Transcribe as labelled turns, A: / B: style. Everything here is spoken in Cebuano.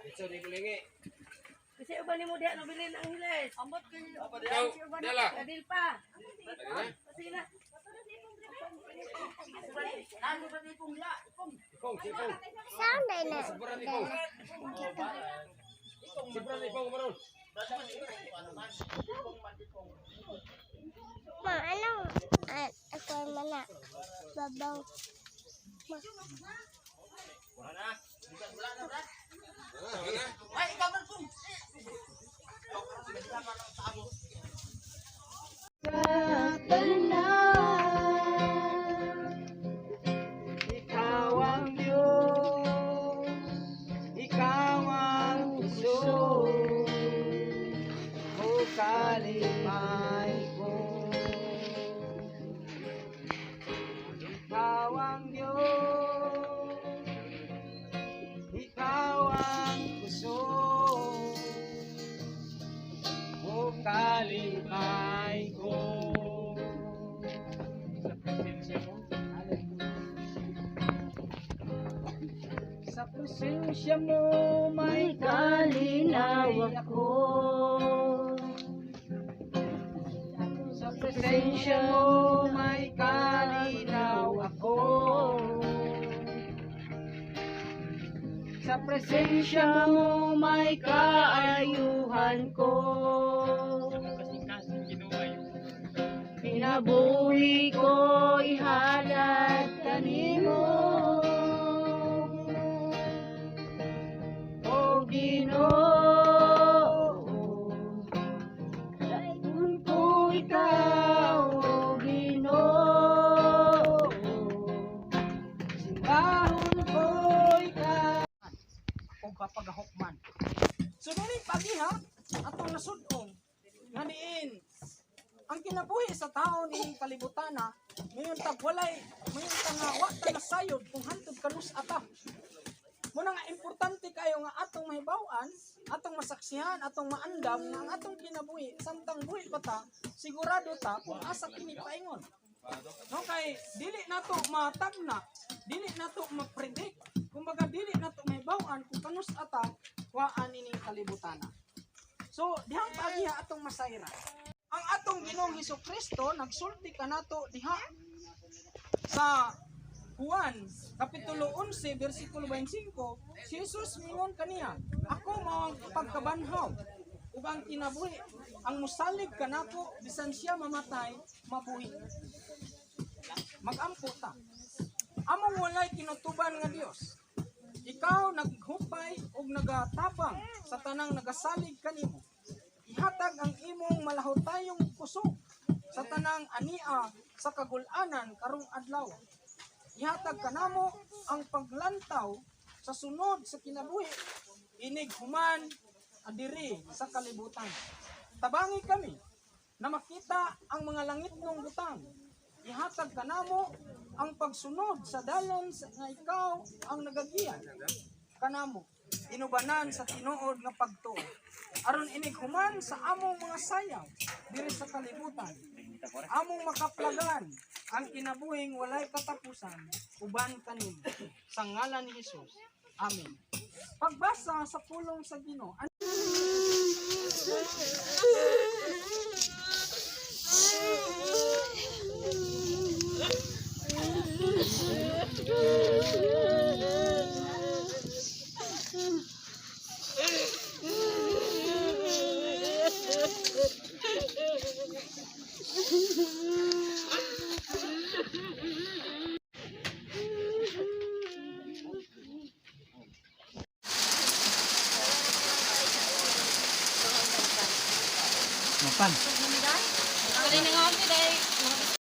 A: Ito di kulingi.
B: Kasi uban nimo diha nabilin ang hilis. Ambot kay
A: Ikaw, dala.
B: Kadil pa.
A: Dali na.
B: Sige na.
A: Ipong, sipong.
C: Sound ay na.
A: Sobrang ipong. Sobrang ipong maron.
C: Ma, anong ah, ako mana? Babaw.
D: Ikaw ang Diyos, Ikaw ang puso, o kalipay ko. Ikaw ang Diyos, Ikaw ang puso, o kalipay ko. Sa presensya mo, Sa presensya mo may kalinaw ako. Sa presensya mo may kalinaw ako. Sa presensya mo may kaayuhan ko. Kinabuhi ko ihalad kanimo. O Ginoo, dayon ko ikaw, O Ginoo. Simbahon ko ikaw.
E: O kapagahukman. So dili pagiha atong nasud-on nga diin ang kinabuhi sa tao ni kalibutana mayon tag walay mayon ta nga wa ta nasayod kung hantod kanus ata. Muna nga importante kayo nga atong mahibaw-an, atong masaksihan, atong maandam nga ang atong kinabuhi samtang buhi pa ta, sigurado ta kung asa kini paingon. No, kay dili nato matagna, dili nato ma-predict, kumbaga dili nato mahibaw-an kung kanus ata waan ining kalibutana. So dihang pagiha atong masayra. Ang atong Ginoong Hesus Kristo nagsulti kanato diha sa Juan kapitulo 11 bersikulo 25, si Jesus mingon kaniya, "Ako mao ang pagkabanhaw ug ang kinabuhi, ang musalig kanako bisan siya mamatay, mabuhi." Magampo ta. Among walay tinutuban nga Dios, ikaw naghupay ug nagatabang sa tanang nagasalig kanimo. Ihatag ang imong malahutayong kusog sa tanang ania sa kagul-anan karong adlaw. Ihatag kanamo ang paglantaw sa sunod sa kinabuhi inig human adiri sa kalibutan. Tabangi kami na makita ang mga langit ng butang. Ihatag kanamo ang pagsunod sa dalan nga ikaw ang nagagiya kanamo. Inubanan sa tinuod nga pagtuo. Aron inig human sa among mga sayaw diri sa kalibutan. Among makaplagan ang kinabuhing walay katapusan uban kanimo. Sa ngalan ni Hesus. Amen. Pagbasa sa pulong sa Ginoo.
D: Mapan.
B: Kali na nga kami dai.